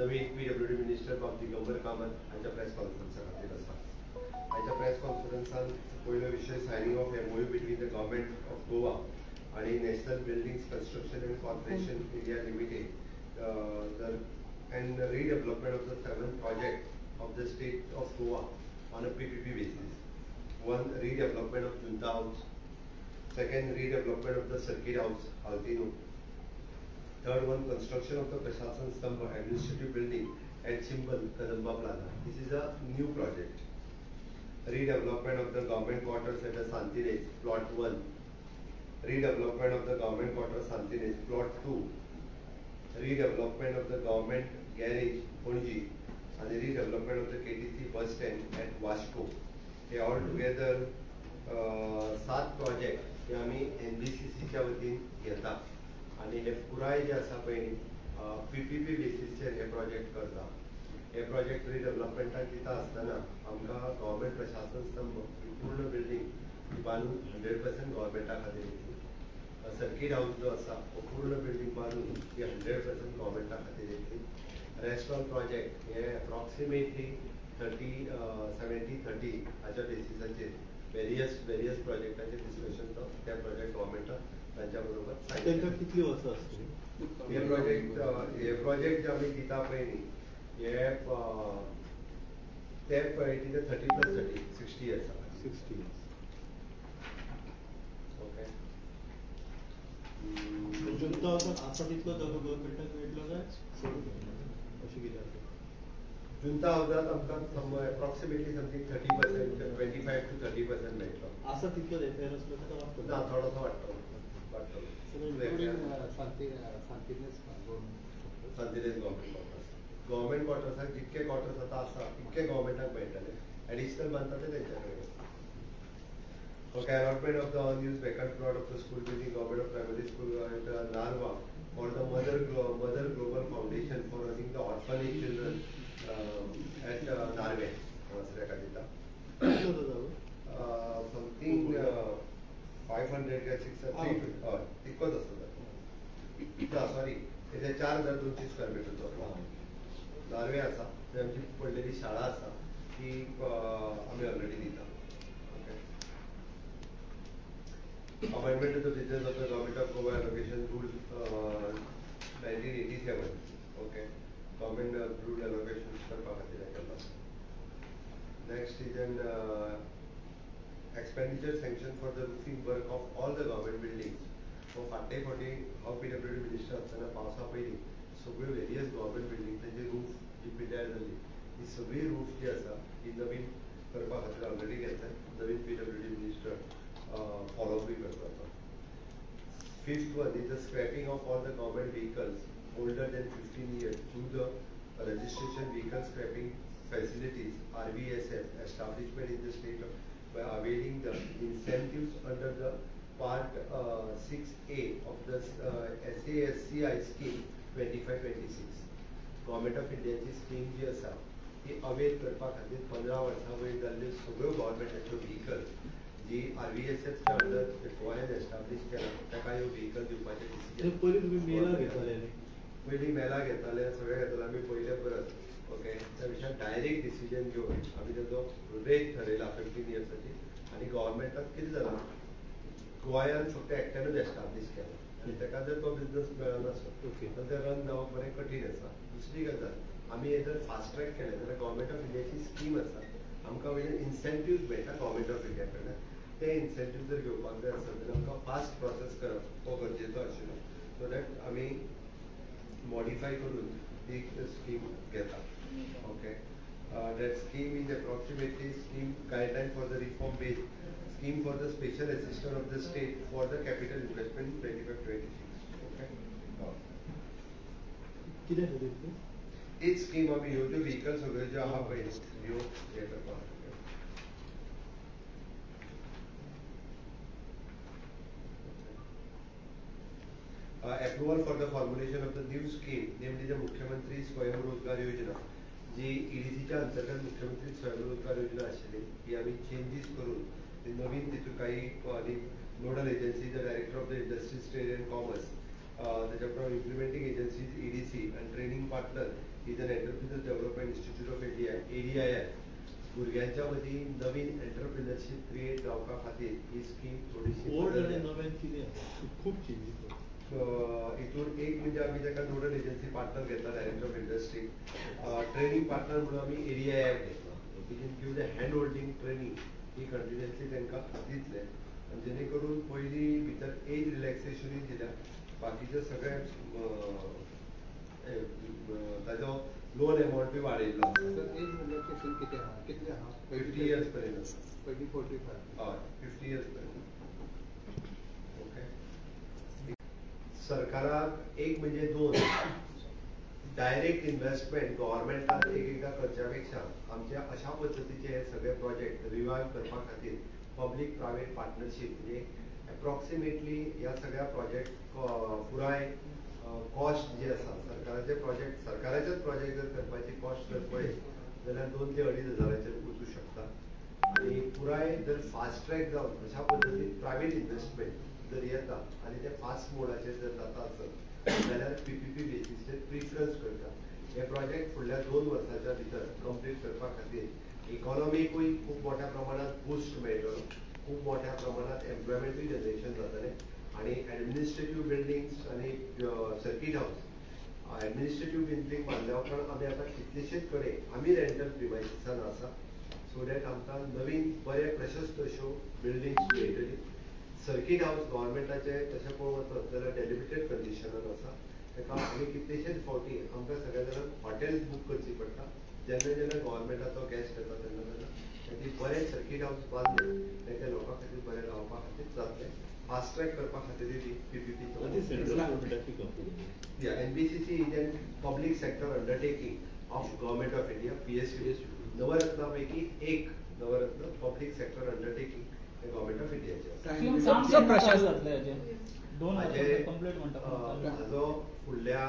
नवीन PWD minister बाब दिगंबर कामत हांच्या प्रेस कॉन्फरन्सा खातीर आसा. आयच्या प्रेस कॉन्फरन्सान पयलो विशय signing of MOU between the government of Goa आणि National Buildings Construction and Corporation India Limited and redevelopment of the 7 project of the state of Goa on a PPP basis. 1, redevelopment of Junta House. 2nd, redevelopment of the Circuit House, Altino. 3rd one, construction of the Prashasan Stambh administrative building at Chimbel, Kadamba Plaza. This is a new project. Redevelopment of the government quarters at the Santinez, plot 1. Redevelopment of the government quarters, Santinez, plot 2. Redevelopment of the government garage, Panaji, and the redevelopment of the KTC bus stand at Vasco. Hey all together 7 project हे आमी एनबीसीसीच्या वतीन घेता आनी हे पुराय जे आसा पळय न्ही पीपीपी बेसीसचेर हे प्रोजेक्ट करता. हे प्रोजेक्ट रिडेव्हलपमेंटाक दिता आसतना आमकां गव्हर्मेंट प्रशासन स्तंभ ही पूर्ण बिल्डींग ही बांदून 100% गव्हर्मेंटा खातीर येतली. सर्कीट हाऊस जो आसा हो पूर्ण बिल्डींग बांदून ही 100% गव्हर्मेंटा खातीर येतली. रेस्ट ऑल प्रोजेक्ट हे अप्रॉक्सिमेटली 30 70-30 हाच्या बेसिसाचेर वेरियस प्रोजेक्टाचेर डिस्कशन तो त्या प्रोजेक्ट गव्हर्मेंटान तांच्या बरोबर. तांकां कितली वर्सां आसतली हे प्रोजेक्ट? हे प्रोजेक्ट जे आमी दिता पळय न्ही हे ते पळय ते 30 + 30 60 years. 60 years. Okay. जुंता हावसान आसा तितलो जागो गव्हर्मेंटाक मेळटलो काय अशें कितें आसा? जुंता हावजात आमकां एप्रॉक्सिमेटली समथींग 30%, 25 to 30% मेळटलो. आसा तितलो एफआयआर आसलो ताका वाडटलो ना, थोडोसो वाडटलो. सांतिनेज गव्हर्मेंट क्वॉर्टर्स. गव्हर्मेंट क्वॉर्टर्साक जितके क्वॉर्टर्स आतां आसा तितके गव्हर्मेंटाक मेळटले. एडिशनल बांदता ते तेंच्या कडेन. Okay, allotment of the unused vacant plot of the school building, government of primary school at Narva for the Mother Global Foundation for running the orphanage children at Narve. Something 500 or 600, 350, तितकोच आसता. ना sorry, ते 4200 square मिटरचो Norway आसा. थंय आमची पडलेली शाळा आसा ती आमी ऑलरेडी दिता. Amendment to the business of the Government of Goa Allocation Rule 1987. Okay, government rule allocation करपा खातीर केला. Next is an expenditure sanction for the roofing work of all the government buildings. हो फाटले फावटी हांव पीडब्ल्यूडी मिनिस्टर आसतना पावसा पयलीं सगळ्यो वेरियस गव्हर्मेंट बिल्डिंग तांची रूफ जी पिड्ड्यार जाल्ली ती सगळी रूफ जी आसा ती नवीन करपा खातीर ऑलरेडी घेतल्या. नवीन पीडब्ल्यूडी मिनिस्टर फॉलोअपूय करता. 5th one is the scrapping of all the government vehicles older than 15 years through the registration vehicle scrapping facilities RVSF establishment in the state of, by availing the incentives under the part 6A of the SASCI scheme 25-26. Government of India ची scheme जी आसा ती avail करपा खातीर 15 वर्सां वयर जाल्ल्यो सगळ्यो गव्हर्मेंटाच्यो व्हिकल जी आरव्हीएसएफच्या अंडर गोंयान एस्टाब्लीश केला ताका ह्यो व्हिकल दिवपाचें डिसिजन. पयलीं तुमी मेला घेताले? पयलीं मेला घेताले, सगळें घेताले आमी पयले परत. ओके, त्या विशयान डायरेक्ट डिसिजन घेवन आमी ताजो रेट ठरयला 15 इयर्साची. आनी गव्हर्मेंटाक कितें जालां, गोंयान फक्त एकट्यानूच एस्टाब्लीश केला आनी ताका जर तो बिजनस मेळनासलो तर तें रन जावप बरें कठीण आसा. दुसरी गजाल, आमी हे जर फास्ट ट्रॅक केलें जाल्यार गव्हर्मेंट ऑफ इंडियाची स्कीम आसा, आमकां वयल्यान इन्सेंटिव्ह मेळटा गव्हर्मेंट ऑफ इंडिया कडल्यान. ते इन्सेंटिव्ह जर घेवपाक जाय आसत जाल्यार आमकां फास्ट प्रोसेस करप हो गरजेचो आशिल्लो. सो that आमी मॉडिफाय करून ती स्कीम घेता. Okay, that scheme is approximately scheme guideline for the reform based scheme for the special assistance of the state for the capital investment 25-26. Okay, कितें खातीर हीच स्कीम आमी ह्यो ज्यो व्हिकल सगळ्यो ज्यो आहा पळय ह्यो हें करपाक. Approval for the formulation of the new scheme, namely the Mukhyamantri Swayam Rozgar Yojana, जी ईडीसीच्या अंतर्गत मुख्यमंत्री स्वयं रोजगार योजना आशिल्ली ती आमी चेंजीस करून ती नवीन तितून काही आनी nodal agency the director of the industries trade and commerce त्याच्या उपरांत इम्प्लिमेंटींग एजन्सीज EDC आनी training partner is an Entrepreneurs Development Institute of India ADII. भुरग्यांच्या मदीं नवीन एंटरप्रिनरशीप क्रिएट जावपा खातीर ही स्कीम थोडीशी ओल्ड आनी नव्यान कितें आसा, खूब चेंजीस. हितून एक म्हणजे आमी ताका नोडल एजन्सी पार्टनर घेतला, director of industry. Training partner म्हणून आमी ADII घेतला, which give the hand holding training he continuously तांकां दितले आनी जेणे करून पयलीं भितर एज रिलॅक्सेशनूय दिल्या, बाकीचे सगळे ताजो लोन एमावंटूय वाडयल्लो आसा. सर, एज रिलॅक्सेशन कितें आहा, कितलें आहा? 50 इयर्स पर्यंत आसा. पयलीं 45. हय, 50 इयर्स पर्यंत. ओके, सरकाराक एक म्हणजे दोन डायरेक्ट इन्व्हेस्टमेंट गव्हर्मेंटान एक एकदां करच्या पेक्षा आमच्या अशा पद्दतीचे हे सगळे प्रोजेक्ट रिवायव करपा खातीर पब्लीक प्रायवेट पार्टनरशीप म्हणजे एप्रॉक्सिमेटली ह्या सगळ्या प्रोजेक्ट पुराय कॉस्ट जी आसा सरकाराचे प्रोजेक्ट, सरकाराचेच प्रोजेक्ट जर करपाची कॉस्ट जर पळयत जाल्यार 2 ते 2.5 हजाराचेर वचूं शकता. आनी पुराय जर फास्ट ट्रॅक जावन अशा पद्दतीन प्रायवेट इन्व्हेस्टमेंट जर येता आनी ते फास्ट मोडाचेर जर जाता आसत जाल्यार PPP बेसीसचेर प्रिफरन्स करता. हे प्रोजेक्ट फुडल्या 2 वर्साच्या भितर कंप्लीट करपा खातीर इकॉनॉमीकूय खूब मोठ्या प्रमाणात बूस्ट मेळटलो, खूब मोठ्या प्रमाणात एम्प्लॉयमेंटूय जनरेशन जातलें आनी एडमिनिस्ट्रेटीव बिल्डिंग्स आनी सर्कीट हावस एडमिनिस्ट्रेटीव बिल्डींग बांदल्या उपरांत आमी आतां कितलेशेच कडेन आमी रेंटल प्रिमायसिसान आसा, सो that आमकां नवीन बरे प्रशस्त अश्यो बिल्डिंग्स मेळटली. सर्कीट हावस गव्हर्मेंटाचें तशें पळोवंक वचत जाल्यार डेलिमिटेड कंडिशनान आसा, ताका आमी कितलेशेच फावटी आमकां सगळ्या जाणांक हॉटेल्स बूक करची पडटा. जेन्ना जेन्ना गव्हर्मेंटाचो गॅस्ट येता तेन्ना तेन्ना ताची बरें सर्कीट हावस बांदलें तें लोकां खातीर बरें रावपा खातीर जातलें. फास्ट ट्रॅक करपा खातीर PPP. NBCC is an public sector undertaking of government of India, PSU. Navratna पैकी एक नवरत्न पब्लीक सेक्टर अंडरटेकिंग हे गव्हर्मेंट ऑफ इंडियाचे. हाजो फुडल्या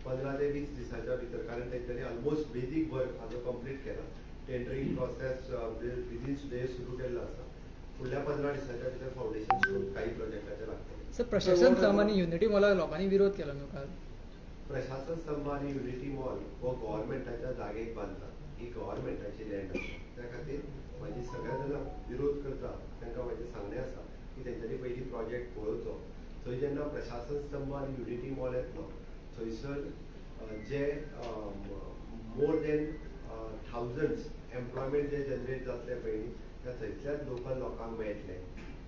15 ते 20 दिसाच्या भितर, कारण तेंच्यांनी ऑलमोस्ट बेजीक वर्क हाजो कंप्लीट केला, टेंडरींग प्रोसेस विदीन डे सुरू केल्लो आसा. फुडल्या 15 दिसाच्या भितर फावंडेशन स्टोन काही प्रोजेक्टाचे लागतले. सर, प्रशासन स्तंभ आनी युनिटी मॉलाक लोकांनी विरोध केला न्हू काल? प्रशासन स्तंभ आनी युनिटी मॉल हो गव्हर्मेंटाच्या जागेक बांदता, ही गव्हर्मेंटाची लँड आसा. त्या खातीर म्हाजी सगळ्या जाणांक विरोध करता तांकां म्हाजें सांगणें आसा की तेंच्यांनी पयलीं प्रोजेक्ट पळोवचो. थंय जेन्ना प्रशासन स्तंभ आनी युनिटी मॉल येतलो थंयसर जे मोर दॅन थावजंड्स एम्प्लॉयमेंट जे जनरेट जातले पळय न्ही, त्या थंयसल्याच लोकल लोकांक मेळटले.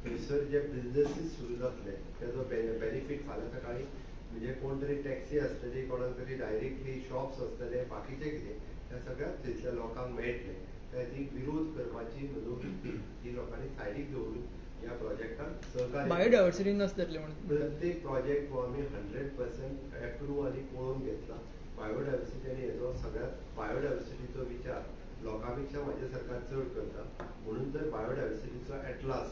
थंयसर जे बिजनसीस सुरू जातले तेजो बेनिफीट फाल्यां सकाळीं म्हणजे कोण तरी टॅक्सी आसतली, कोणाक तरी डायरेक्टली शॉप्स आसतले, बाकीचे कितें त्या सगळ्या थंयसल्या लोकांक मेळटले. त्या ती विरोध करपाची मनोवृत्ती ही लोकांनी सायडीक दवरून ह्या प्रोजेक्टाक सहकार्य. बायोडायवर्सिटी नासतले म्हणून प्रत्येक प्रोजेक्ट हो आमी 100% एप्रूव आनी पळोवन घेतला. बायोडायवर्सिटी आनी हेजो सगळ्यात बायोडायवर्सिटीचो विचार लोकां पेक्षा म्हाजें सरकार चड करता, म्हणून तर बायोडायवर्सिटीचो एटलास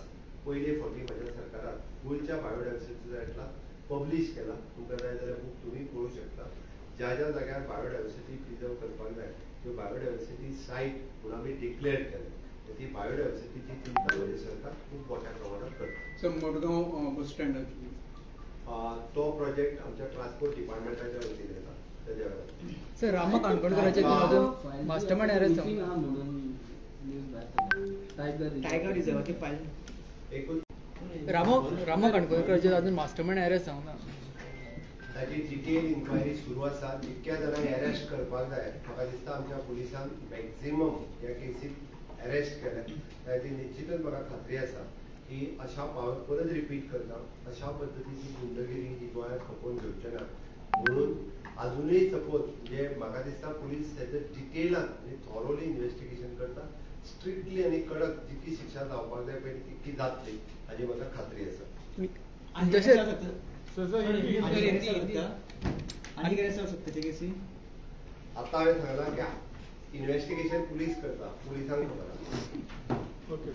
पयले फावटी म्हाज्या सरकारान गोंयच्या बायोडायवर्सिटीचो एटलास पब्लीश केला. तुमकां जाय जाल्यार बूक तुमी पळोवंक शकता. ज्या ज्या जाग्यार बायोडायवर्सिटी प्रिजर्व करपाक जाय त्यो बायोडायवर्सिटी सायट म्हणून आमी डिक्लेअर केले. ती बायोडायवर्सिटीची चिंता म्हजें सरकार खूब मोठ्या प्रमाणात करता. सर, मडगांव बस स्टँडाची तो प्रोजेक्ट आमच्या ट्रान्सपोर्ट डिपार्टमेंटाच्या वतीन येता तेज्या वेळार. सर, रामा काणकोणकराचे अजून मास्टरमायंड अरेस्ट जावंक म्हणून टायगर रिझर्वाची फायल एकूण रामा काणकोणकराचे अजून मास्टरमायंड अरेस्ट जावंक ना. ताची डिटेल इन्क्वायरी सुरू आसा. जितक्या जाणांक अरेस्ट करपाक जाय म्हाका दिसता आमच्या पुलिसान मॅक्झिमम ह्या केसीत अरेस्ट केल्या. ताची निश्चितच म्हाका खात्री आसा की अशा हांव परत रिपीट करता, अशा पद्दतीची गुंडगिरी ही गोंयांत खपोवन घेवचे ना. म्हणून आजुनूय सपोज म्हणजे म्हाका दिसता पुलीस तेजे डिटेलान आनी थॉरोली इन्वेस्टिगेशन करता, स्ट्रिक्टली आनी कडक जितकी शिक्षा जावपाक जाय पळय तितकी जातली हाजी म्हाका खात्री आसा. आनी कितें आसा शकता ते केसी? आतां हांवें सांगलां की इन्वेस्टिगेशन पुलीस करता, पुलिसांक खबर आसा. ओके.